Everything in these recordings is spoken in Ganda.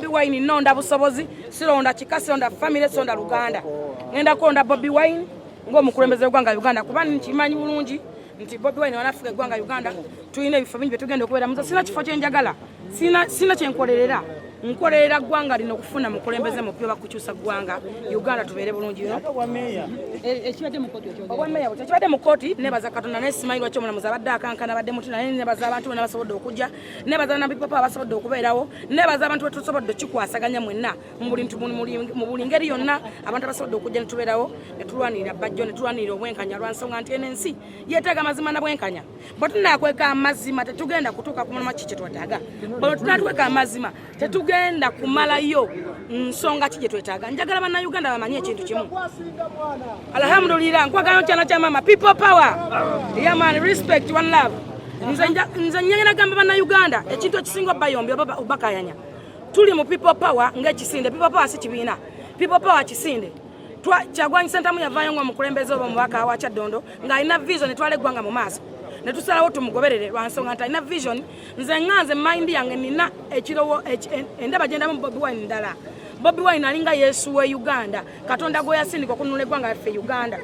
Bobi Wine, nonda busobozi, sironda kika, sironda family, sironda luganda. Ngenda kulonda Bobi Wine ng'omukulembeze w'eggwanga Uganda, kuba nkimanyi bulungi nti Bobi Wine wanafuga eggwanga Uganda, tulina ebifo bingi byetugenda okubeera. Muze sina kifo kyenjagala, sina kyenkolerera, nkolerera ggwanga lino okufuna mukulembeze mupya oba kukyusa ggwanga Uganda tubeere bulungi. Ekibadde mu kooti okyogera? Obwameya butya? Kibadde mu kooti, nebaza Katonda, naye simanyi lwaki omulamuzi abadde akankana, abadde muti. Naye nebaza abantu bonna basobodde okujja, nebaza nabipapa abasobodde okubeerawo, nebaza abantu betusobodde okikwasaganya mwenna mu buli ngeri yonna, abantu abasobodde okujja netubeerawo netulwanirira Bajjo, netulwanirira obwenkanya, lwansonga nti eno ensi yeetaaga mazima na bwenkanya. Bwe tunakweka amazima, tetugenda kutuuka ku mulama ki kyetwetaaga. Bwe tunatweka amazima, tetugenda kumalayo nsonga ki gyetwetaaga. Njagala Bannayuganda bamanye ekintu kimu. Alhamdulillah, nkwagala kyana kya mama. People power, yeah man, respect, one love. Nze nyengera gamba Bannayuganda ekintu ekisinga obayombi oba obakayanya, tuli mu people power ng'ekisinde. People power si kibiina, people power kisinde. Kyagulanyi Ssentamu yavaayo ng'omukulembeze oba omubaka wa Kyaddondo ng'alina vision etwala eggwanga mu maaso, ne tusalawo tumugoberere lwansonga nti alina vision. Nze nga nze, mind yange nina ekirowo endaba gyendamu Bobi Wine ndala. Bobi Wine alinga Yesu we Uganda, Katonda gwe yasindika okununula eggwanga lyaffe Uganda.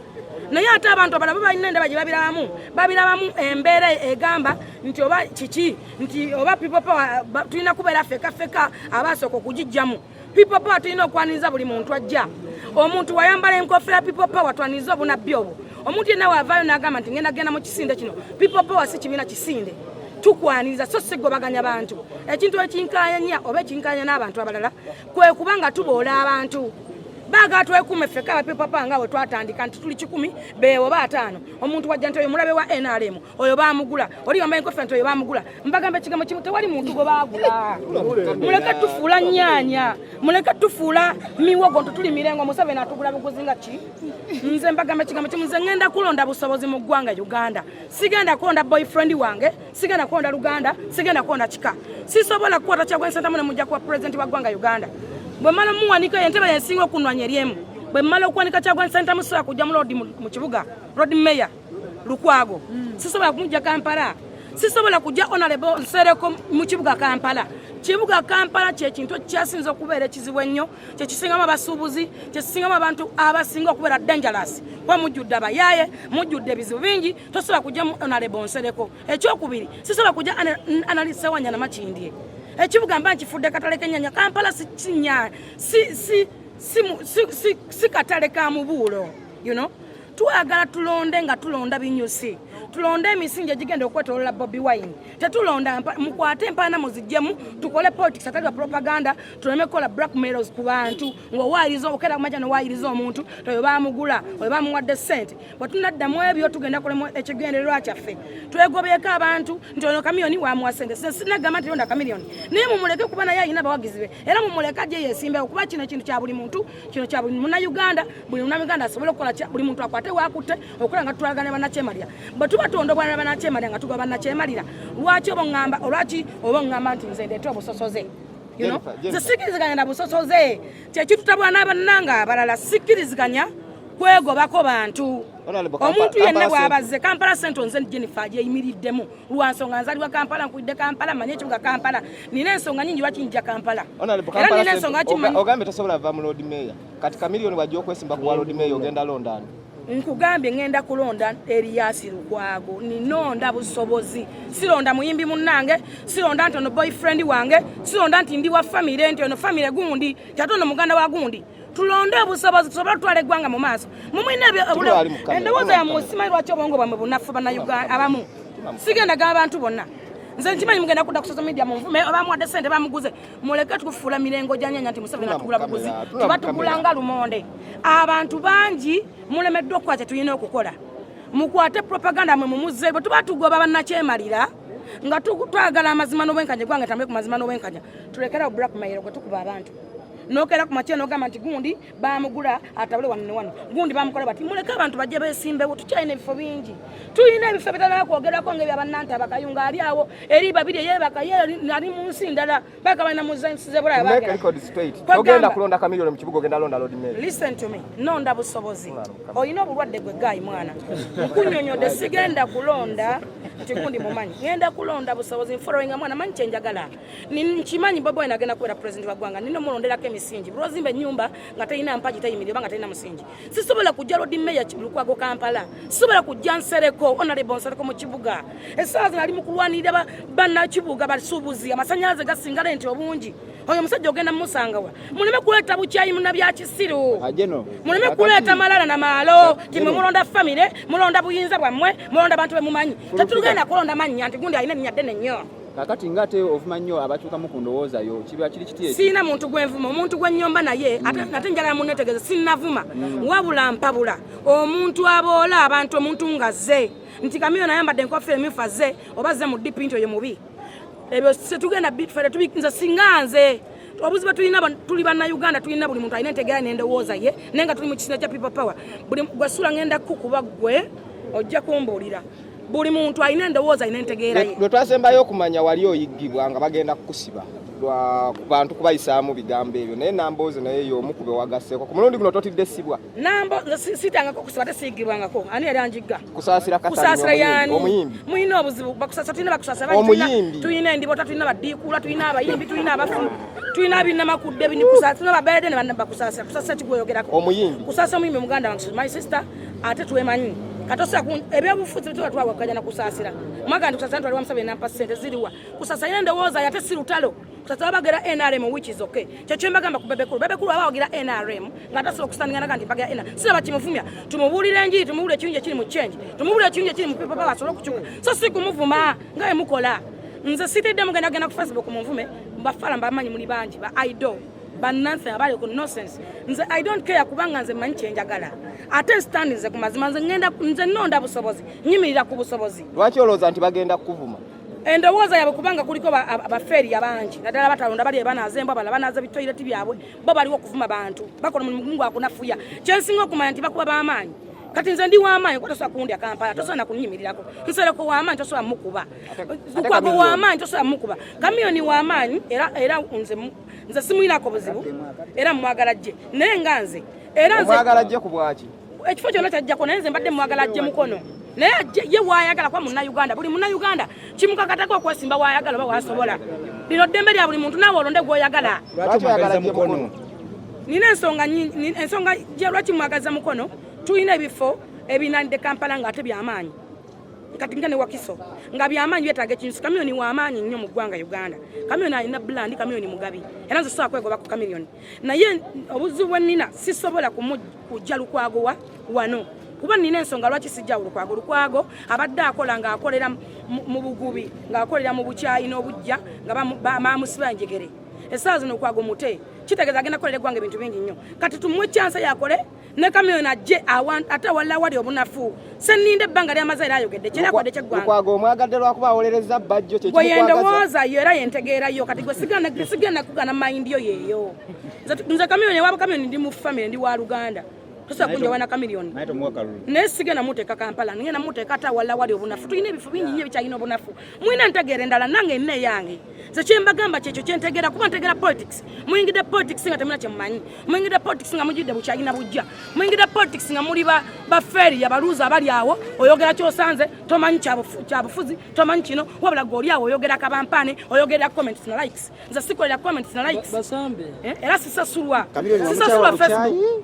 Naye ate abantu abalala bo balina endaba gye babirabamu, babirabamu embeera egamba nti oba kiki, nti oba people power tulina kubeera feka feka abasooka okugijjamu. People power tulina okwaniriza buli muntu ajja. Omuntu wayambala enkofiira people power, twaniriza obunabbi obwo. Omuntu yenna waavaayo n'agamba nti ngenda genda mu kisinde kino, people power si kibiina, kisinde, tukwaniriza, so sigobaganya bantu. Ekintu ekinkayanya oba ekinkayanya n'abantu abalala kwe kuba nga tuboola abantu, baagala twekuume ffeka aba people power nga bwe twatandika nti tuli 100 beewo 50. Omuntu wajja nti oyo mulabe wa NRM, oyo bamugula, oli wambaye enkofiira nti oyo bamugula. Mbagamba ekigambo kimu, tewali muntu gwe baagula. Muleke tufuula nnyaanya, muleke tufuula miwogo nti tuli mirengo, Museveni atugula buguzi nga ki. Nze mbagamba ekigambo kimu, nze ngenda kulonda busobozi mu ggwanga Uganda. Sigenda kulonda boyfriend wange, sigenda kulonda luganda, sigenda kulonda kika. Sisobola kukwata Kyagulanyi Ssentamu ne mujja kuba pulezidenti wa ggwanga Uganda. Bwe mmala omuwanika, entebe yensinga okunwanya eri emu. Bwe mmala okuwanika Kyagulanyi Ssentamu, sobola kujja mu lord mu kibuga, Lord Mayor Lukwago sisobola kumujja Kampala, sisobola kujja Honorable Nsereko mu kibuga Kampala. Kibuga Kampala kyekintu ekyasinza okubeera ekizibu ennyo, kyekisingamu abasuubuzi, kyekisingamu abantu abasinga okubeera dangerous, kuba mujjudde abayaaye, mujjudde ebizibu bingi. Tosobola kujja mu Honorable Nsereko. Ekyokubiri, sisobola kujja Analyst Sewanyana Makindye. Ekibuga mba nkifudde katale k'ennyanya. Kampala si kinya si si si si, si, si katale ka mubuulo. Twagala tulonde nga tulonda binyusi, tulonde emisingi egigenda okwetolola Bobi Wine. Tetulonda mukwate empaana muzijjemu, tukole politics atali wa propaganda, tuleme kukola blackmails ku bantu ng'owaayiriza, okera kumaja nowaayiriza omuntu oyo bamugula, oyo bamuwadde ssente. Bwe tunaddamu ebyo, tugenda kulemu ekigendererwa kyaffe. Twegobyeko abantu nti ono Chameleone wamuwa ssente. Sinagamba nti londa Chameleone, naye mumuleke kuba naye alina abawagizi be, era mumuleke ajje yesimbewo, kuba kino ekintu kya buli muntu, kino kya buli Munnayuganda. Buli Munnayuganda asobole okukola, buli muntu akwate wakutte okukola nga tutwalagana bannakyemalira. Bwe tuba tondobwana bannakyemalira nga tuga bannakyemalira, lwaki oba oŋŋamba, olwaki oba oŋŋamba nti nze ndeeta obusosoze? Nze sikkiriziganya na busosoze, kyekitutabula n'abannanga abalala. Sikkiriziganya kwegobako bantu. Omuntu yenna bw'abazze Kampala Central, nze Jennifer agyeyimiriddemu lwansonga nzalibwa Kampala, nkulidde Kampala, manye ekibuga Kampala, nina ensonga nyingi lwaki nja Kampala, era nina ensonga. Ogambye tosobola va mu Lord Mayor. Kati Chameleone wajja okwesimba ku wa Lord Mayor, ogenda londa ani? Nkugambye, ngenda kulonda Erias Lukwago. Ninonda busobozi, sironda muyimbi munnange, sironda nti ono boyfriend wange, sironda nti ndi wa family, nti ono family gundi, nti ate ono muganda wa gundi. Tulonde obusobozi tusobole okutwala eggwanga mu maaso. Mumwina endowooza yammwe, simanyi lwaki obwongo bwammwe bunafu. Bannayuganda abamu, sigenda gaba abantu bonna, nze nkimanyi mugenda kudda ku social media munvume, obamuwadde sente, bamuguze. Muleke tukufuula mirengo gya nyanya nti Museveni atugula buguzi, tubatugulanga lumonde. Abantu bangi mulemeddwa okukola kye tulina okukola. Mukwate propaganda mwe mumuze. Bwe tuba tugoba bannakyemalira nga twagala amazima n'obwenkanya, eggwanga tambule ku mazima n'obwenkanya, tulekerawo blackmail gwe tukuba abantu. Nokera ku makya nogamba nti gundi bamugula atabule wano ne wano, gundi bamukola bati. Muleke abantu bajje besimbewo, tukyalina ebifo bingi, tulina ebifo ebitalala kwogerako ngaebyabannanta abakayunga ali awo eri babiri eyebaka ye ali mu nsi ndala baka balina mu nsi z'ebulaya. Make record straight. Ogenda kulonda Chameleone mu kibuga, ogenda londa Lord Mayor? Listen to me, nonda busobozi. Olina obulwadde gwe gaayi mwana, nkunyonyodde, sigenda kulonda. Nti gundi mumanyi. Ngenda kulonda busobozi, nfollowinga mwana, manyi kyenjagala. Nkimanyi Bobi Wine agenda kubeera president wa ggwanga, nina omulonderako emisingi. Lwozimba ennyumba nga terina mpagi teyimirira oba nga terina musingi. Sisobola kujja Lord Mayor Lukwago Kampala, sisobola kujja Nsereko, Honorable Nsereko mu kibuga. Essaawa zino ali mu kulwanirira bannakibuga, basuubuzi, amasannyalaze gasinga renti obungi. Oyo omusajja ogenda mumusangawa? Muleme kuleeta bukyayi muna bya kisiru, muleme kuleeta malala na maalo ti mwe mulonda famire, mulonda buyinza bwammwe, mulonda bantu bemumanyi. Tetugenda kulonda mannya nti gundi alina erinnya ddene nnyo. Kakati nga ate ovuma nnyo abakyukamu ku ndowooza yo, kiba kiri kiti ekyo? Sirina muntu gwenvuma, omuntu gwennyomba naye ate njagala munnetegeeze, sinnavuma wabula mpabula omuntu aboola abantu, omuntu nga zze nti Kamiyoni ayambadde enkofiira emyufu azze oba azze mu DP nti oyo mubi. Ebyo tetugenda ffe nze singa nze obuzibu tulina tuli bannayuganda, tulina buli muntu alina entegeera n'endowooza ye, naye nga tuli mu kisina kya People Power. Buli gwe sula ngenda kukuba ggwe ojja kumbuulira. Buli muntu alina endowooza, alina entegeera ye. Lwe twasembayo okumanya wali oyiggibwa nga bagenda kukusiba lwa bantu kubayisaamu bigambo ebyo, naye Nambooze naye y'omu ku bewagasseeko. Ku mulundi guno totidde sibwa? Nambo nze sitangako kusiba, ate siigibwangako. Ani yali anjigga? Kusaasira. Kusaasira yani? Omuyimbi. Mulina obuzibu bakusaasira, tulina bakusaasira bangi, Omuyimbi. Tulina endibota, tulina badiikuula, tulina abayimbi, tulina abafu, tulina abinamakudde binikusaasira, tulina babeede ne bakusaasira. Kusaasira kigweyogerako? Omuyimbi. Kusaasira omuyimbi muganda wange, my sister, ate twemanyi. Katosa ebyobufuzi tuba twawakanya na kusaasira mwaga nti kusaasira ntwali wa Museveni nampa ssente ziriwa. Kusaasira ina endowooza ate si lutalo. Kusaasira babagira NRM, which is okay. Kyekyo mbagamba ku Bebe Cool. Bebe Cool aba awagira NRM nga tasobola okusitandinga naga nti mpagira NRM, siraba kimuvumya. Tumubuulire enjiri, tumubuulire ekirungi ekiri mu change, tumubuulire ekirungi ekiri mu People Power asobole okukyuka, so si kumuvuma nga bwe mukola. Nze sitidde mugenda genda ku Facebook munvume, mbafala mbamanyi muli bangi ba idol bannansi abali ku nonsense. Nze I don't care kubanga nze mmanyi kyenjagala, ate stand nze ku mazima. Nze ngenda, nze nnonda busobozi, nyimirira ku busobozi. Lwaki olowooza nti bagenda kukuvuma? Endowooza yaabwe kubanga kuliko abafeeriya bangi, naddala batalonda bali ebanaaza embwa, bala banaaza bitoyireti byabwe, bo baliwo okuvuma bantu, bakola omulimu gumu gwakunafuya. Kyensinga okumanya nti bakuba b'amaanyi. Kati nze ndi w'amaanyi kuba tosobola kundya Kampala, tosobola nakunyimirirako. Nsereko w'amaanyi, tosobola mukuba. Lukwago w'amaanyi, tosobola mukuba. Kamiyoni w'amaanyi, era nze simuyinako buzibu, era mwagala jje, naye nga nze era nze Omwagala jje ku bwaki? Ekifo kyonna kyajjako, naye nze mbadde mwagala ajje mukono, naye ajje ye waayagala kuba munnayuganda. Buli munnayuganda kimukakatako okwesimba waayagala oba wasobola. Lino ddembe lya buli muntu, naawe olonde gw'oyagala. Lwaki oyagala jje mukono? Nina ensonga ensonga gye lwaki mwagaza mukono. Tulina ebifo ebinanidde Kampala nga ate byamaanyi, kati nga ne Wakiso nga byamaanyi, byetaaga ekintu. Kamiyoni wamaanyi nnyo mu ggwanga Uganda. Kamiyoni alina brand, Kamiyoni mugabi, era nze sobola kwegoba ku Kamiliyoni, naye obuzibu bwe nnina sisobola kujja Lukwago wa wano kuba nina ensonga lwaki sijjawo Lukwago. Lukwago abadde akola ng'akolera mu bugubi, ng'akolera mu bukyayi n'obujja, nga bamusiba njegere. Essaawa zino Lukwago mute, kitegeeza agenda kukolera eggwanga ebintu bingi nnyo. Kati tumuwe chance yakole ne Kamiyoni ajje ate awalala wali obunafu. Senninda ebbanga lyamaze era ayogedde kyera akodde kyeggwanga. Lukwago omwagadde lwakuba awolereza Bajjo? Gwe yendowooza yo era yentegeera yo. Kati gwe sigenda kugana mind yo yeeyo. Nze Kamiyoni waba Kamiyoni ndi mu family, ndi wa luganda, tosobola kunjawa na Kamiliyoni, Naye tomuwa kalulu. Naye sigenda muteeka Kampala, ngenda muteeka ate awalala wali obunafu. Tulina ebifo bingi nnyo ebikyalina obunafu. Mulina entegeera endala, nange nina eyange. Nze kyembagamba kyekyo kyentegeera kuba ntegeera politics. Muyingidde politics nga temulina kyemumanyi, muyingidde politics nga mujjidde bukyalina bujja, muyingidde politics nga muli bafeeri abaluuzi abali awo. Oyogera kyosanze, tomanyi kyabufuzi, tomanyi kino, wabula gwe oli awo oyogera kabampaane, oyogera comments na likes. Nze sikolera comments na likes. Basambe. Eh, era sisasulwa. Kamiliyoni sisasulwa wamukyawa Facebook. bukyayi?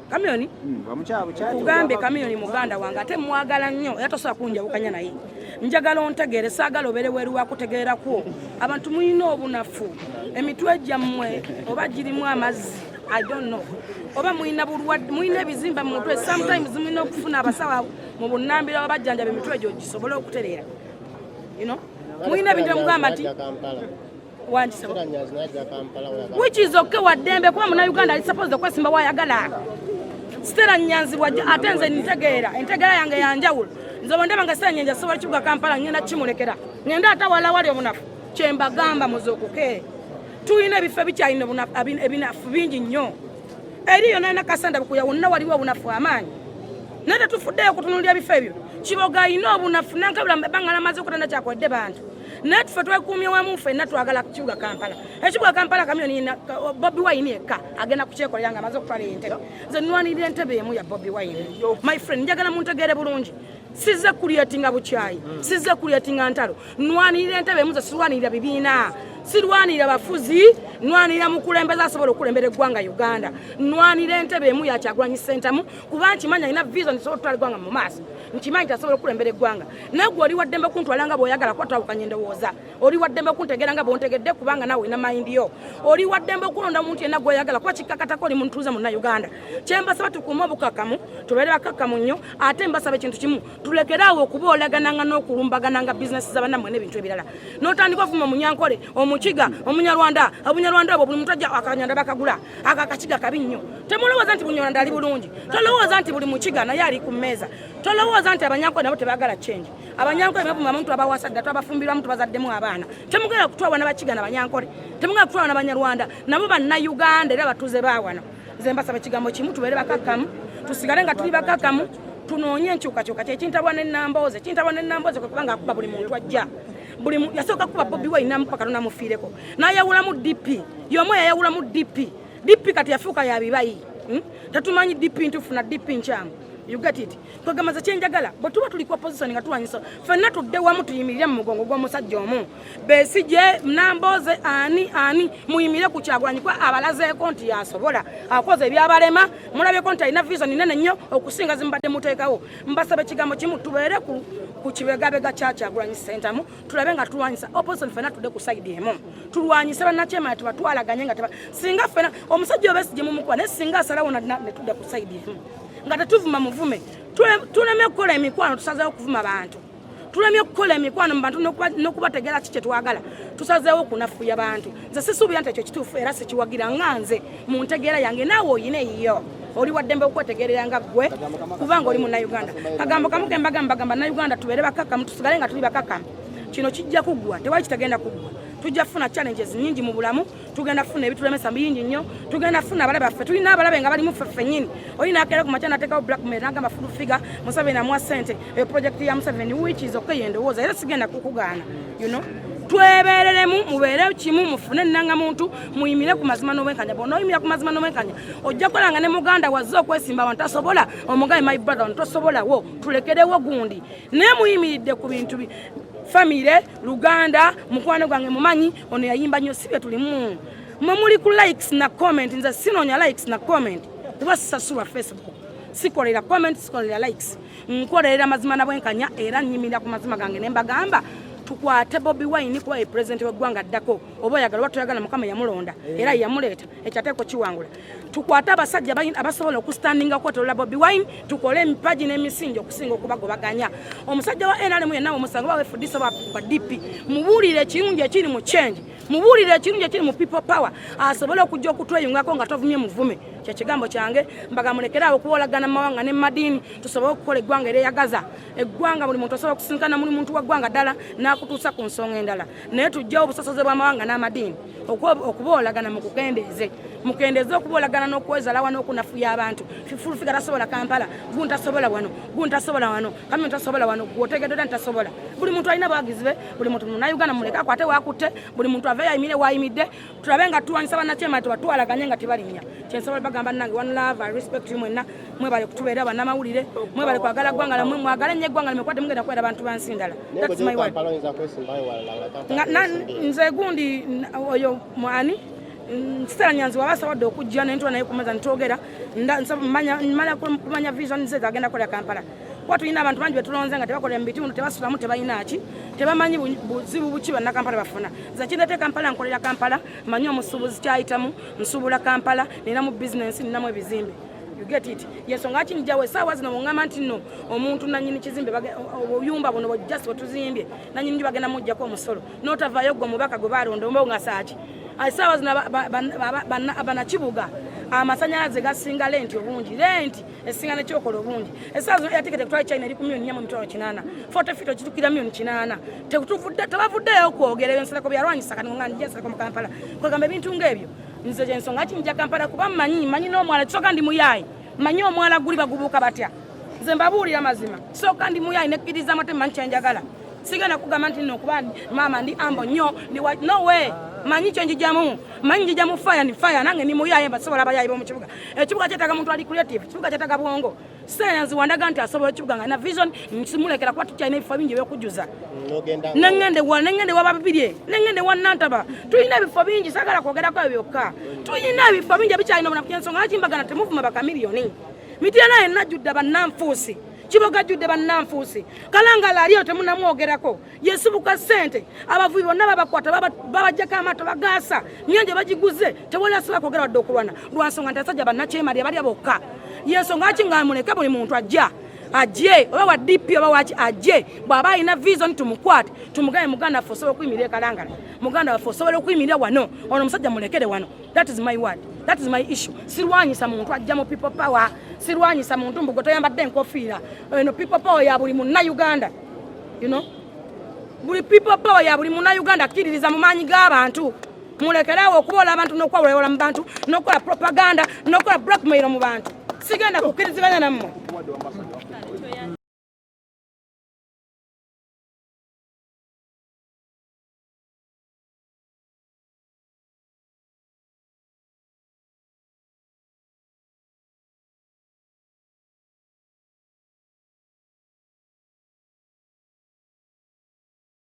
Kamiyoni Wamukyawa bukyayi? Kugambye Kamiyoni muganda wange ate mwagala nnyo, era tosobola kunjawukanya naye. Njagala ontegeere, saagala obeere weru wakutegeerakwo. Abantu mulina obunafu, emitwe gyammwe oba girimu amazzi, I don't know, oba mulina bulwadde, mulina ebizimba mu mutwe. Sometimes mulina okufuna abasawo mu bunnambiro abajjanjaba emitwe egyo gisobole okutereera. Mulina ebintu emugamba nti wangisaba, which is okay, waddembe kuba munauganda ali supposed okwesimba wayagala. Stella Nyanzi bwajja, ate nze ntegeera, entegeera yange yanjawulo. Nze bwendaba nga Stella Nyanzi asobola kibuga Kampala, ngenda kimulekera, ngenda ate awalala wali obunafu. Kyembagamba muzuukuke, tulina ebifo ebikyalina ebinafu bingi nnyo. Eri yonna yona Kasanda, Bukuya, wonna waliwo obunafu amaanyi, naye tetufuddeyo okutunulira ebifo ebyo. Kiboga alina obunafu, nankabula ebbanga lamaze okutanda kyakoledde bantu, naye tufe twekuumye wamu ffenna twagala kibuga Kampala. Ekibuga Kampala Kamiyoni Bobi Wine yekka agenda kukyekolera nga amaze okutwala entebe. Nze nwanirira entebe emu ya Bobi Wine. My friend, njagala muntegeere bulungi. Sizze kuliatinga bukyayi, sizze kuliatinga ntalo. Nwanirira entebe emuze, sirwanirira bibiina, sirwanirira bafuzi, nwanirira mukulembeze asobola okukulembera eggwanga Uganda. Nwanirira entebe emu ya Kyagulanyi Ssentamu, kuba nkimanyi alina vision esobola okutwala eggwanga mu maaso. Nkimanyi nti asobola okukulembera eggwanga. Naye gwe oli waddembe kuntwala nga bw'oyagala, kuba twawukanya endowooza. Oli waddembe kuntegeera nga bwontegedde, kubanga naawe olina mind yo. Oli waddembe okulonda omuntu yenna gw'oyagala, kuba kikkakatako oli muntuuze Munnayuganda. Kyembasaba, tukuume obukakkamu, tubeere bakakkamu nnyo. Ate mbasaba ekintu kimu, tulekere awo okuboolagananga n'okulumbagananga bizinesi z'abannammwe n'ebintu ebirala, n'otandika ovuma Omunyankole, Omukiga, Omunyarwanda. Obunyarwanda obwo, buli muntu ajja akanyarwanda bakagula. Ako akakiga kabi nnyo. Temulowooza nti Bunyarwanda ali bulungi, tolowooza nti buli Mukiga naye ali ku mmeeza, tolowooza nti Abanyankole nabo tebaagala change. Abanyankole bavuma muntu abawasa dda, twabafumbirwamu, tubazaddemu abaana. Temugenda kutwawa n'Abakiga n'Abanyankole, temugenda kutwawa n'Abanyarwanda, nabo Bannayuganda era batuuze baawano. Nze mbasaba ekigambo kimu, tubeere bakakkamu, tusigale nga tuli bakakkamu, tunoonye enkyukakyuka. Kyekintabwa nenambooze, ekintabwa nenambooze kwe kubanga akuba buli muntu ajja. Buli yasooka kuba Bobi Wine, namukuba, Katonda mufiireko, n'ayawulamu DP y'omu, yayawulamu DP. DP kati yafuuka ya bibayi, Tetumanyi DP ntuufu na DP nkyamu, you get it? Kwegamba ze kyenjagala, bwe tuba tuli ku opposition nga tulwanyisa, ffenna tudde wamu, tuyimirire mu mugongo gw'omusajja omu, Besigye, Namboze, ani ani, muyimirire ku Kyagulanyi, kuba abalazeeko nti yasobola, akoze ebyabalema, mulabyeko nti alina vision nene nnyo okusinga zimbadde muteekawo. Mbasaba ekigambo kimu, tubeere ku kibegabega kya Kyagulanyi Ssentamu, tulabe nga tulwanyisa opposition, ffenna tudde ku side emu, tulwanyise bannakyemala, tubatwalaganye nga singa ffenna omusajja Obesigye mumukuba, naye singa asalawo ne tudda ku side emu nga tetuvuma muvume. Tuleme okukola emikwano, tusazeewo okuvuma bantu. Tulemye okukola emikwano mu bantu n'okubategeera ki kyetwagala. Tusazeewo okunafuya bantu. Nze sisuubira nti ekyo kituufu era sikiwagira nga nze mu ntegeera yange. Naawe oyina eyiyo, oli waddembe okwetegerera nga ggwe, kubanga oli Munnayuganda. Kagambo kamu kembagamba, bagamba Nnayuganda, tubeere bakakkamu, tusigale nga tuli bakakkamu. Kino kijja kuggwa, tewali kitagenda kuggwa. Tujja kufuna challenges nyingi mu bulamu, tugenda kufuna ebitulemesa bingi nnyo, tugenda kufuna abalabe baffe. Tulina abalabe nga balimu ffe ffennyini. Oli nakeera ku makya nateekawo blackmail, nagamba full figure Museveni amuwa ssente, eyo project ya Museveni, which is okay, endowooza era sigenda kukugaana. Twebereremu, mubeere kimu, mufune ennangamuntu, muyimire ku mazima n'obwenkanya. Bw'onooyimira ku mazima n'obwenkanya, ojja kukola nga ne muganda wazze okwesimba wantu tasobola, omugabe, "My brother, ono tosobolawo, tulekerewo gundi." Naye muyimiridde ku bintu famire, luganda, mukwano gwange, mumanyi ono yayimba nnyo, si bye tulimu. Mwe muli ku likes na comment. Nze sinoonya likes na comment, kuba sisasulwa Facebook. Sikolera comment, sikolera likes, nkolerera mazima na bwenkanya, era nyimirira ku mazima gange ne mbagamba tukwate Bobi Wine, kuba ye pulezidenti w'eggwanga addako. Oba oyagala oba toyagala, Mukama yamulonda era yamuleeta, ekyateeko kiwangula. Tukwate abasajja abasobola okustandinga kwetolola Bobi Wine, tukole emipagi n'emisingi okusinga okubagobaganya. Omusajja wa NRM yenna omusanga wa FDC wa DP, mubuulire ekirungi ekiri mu change, mubuulire ekirungi ekiri mu People Power, asobole okujja okutweyungako nga tovumye muvume. Kyekigambo kyange, mbaga mulekere awo okuwoolagana mu mawanga ne madiini, tusobole okukola eggwanga eryeyagaza, eggwanga buli muntu osobola okusinkana muli muntu wa ggwanga ddala n'akutuusa ku nsonga endala. Naye tujjewo obusosoze bw'amawanga n'amadiini, okuboolagana mukukendeeze, mukendeeze okuboolagana n'okwezalawa n'okunafuya abantu. Full Figure tasobola Kampala, gundi tasobola wano, gundi tasobola wano, kami tasobola wano, gwotegedde otya ntasobola? Buli muntu alina bwagizi be, buli muntu Munnayuganda, muleke akwate wakutte, buli muntu aveeyo ayimire wayimidde, tulabe nga tulwanyisa bannakyemala, tubatwalaganye nga tebalinnya. Kyensobola bagamba nange, one love, I respect you mwenna. Mwebale kutubeera bannamawulire, mwebale kwagala ggwanga lammwe, mwagale nnyo eggwanga lammwe, kuba temugenda kubeera bantu ba nsi ndala. That's my word. Nze gundi oyo mwani Stella Nyanzi waba asobodde okujja nentula naye kumeza nitwogera, mala kumanya vision ze zagenda kukolera Kampala, kuba tulina abantu bangi betulonze nga tebakolera mu bitundu, tebasulamu, tebalina ki, tebamanyi buzibu buki Bannakampala bafuna. Nze kindete Kampala, nkolera Kampala, manyi omusuubuzi kyayitamu, nsuubula Kampala, ninamu bizinensi, ninamu ebizimbe, you get it? Yensonga kinjawo esaawa zino muŋŋamba nti nno omuntu nanyini kizimbe, obuyumba buno just bwetuzimbye, nanyini bagenda mujjako omusolo, notavaayo gwe omubaka gwe balonda omba nga saaki. Esaawa zino banakibuga amasanyalaze gasinga rent obungi, rent esinga nekyokola obungi. Esaawa zino air ticket ekutwala China eri ku 4,800,000, 40 feet okitukira 800,000. Tebavuddeyo okwogera ebyo. Nsereko byalwanyisa kati nga njja Nsereko mu Kampala kwegamba ebintu ng'ebyo. Nze kyensonga kinja Kampala, kuba mmanyi n'omwala. Kisooka ndi muyaayi, mmanyi omwala guli bagubuuka batya. Nze mbabuulira mazima, kisooka ndi muyaayi, nekkiriza amate, mmanyi kyenjagala. Sigenda kugamba nti nno kuba maama ndi ambo nnyo, no way. Manyi kyenjijamu, manyi njijamu fire ni fire. Nange ni muyaye, basobola abayaye b'omu kibuga. Ekibuga kyetaaga muntu ali creative, ekibuga kyetaaga bwongo. Senyanzi wandaga nti asobola ekibuga nga na vision, nsimulekera kuba tukyalina ebifo bingi ebyokujjuza. Nogenda Nengende wa, nengende wa Babirye, nengende wa Nantaba. Tulina ebifo bingi, sagala kwogerako ebyo byokka. Tulina ebifo bingi ebikyalina obunafu. Ensonga lwaki mbagana temuvuma Bakamiliyoni. Mityana yenna ajjudde bannanfuusi, Kiboga ajjudde bannanfuusi, Kalangala aliyo temunamwogerako, yesubuka ssente. Abavubi bonna babakwata, babajjako amaato, bagaasa nyanja bagiguze, tewali asobola kwogera wadde okulwana lwansonga nti asajja bannakyemalya balya bokka. Yensonga lwaki nga muleke buli muntu ajja ajje, oba wa DP oba waki, ajje bw'aba alina vision tumukwate, tumugaye: muganda waffe, osobola okuyimirira e Kalangala, muganda waffe, osobola okuyimirira wano, ono omusajja mulekere wano. That is my word, that is my issue. Sirwanyisa muntu ajja mu People Power, sirwanyisa muntu mbugo toyambadde enkofiira. Eno People Power ya buli Munnayuganda, you know? Buli People Power ya buli Munnayuganda akkiririza mu maanyi g'abantu. Mulekerawo okuboola abantu n'okwawulayola mu bantu n'okukola propaganda n'okukola blackmail mu bantu. Sigenda kukkiriziganya nammwe.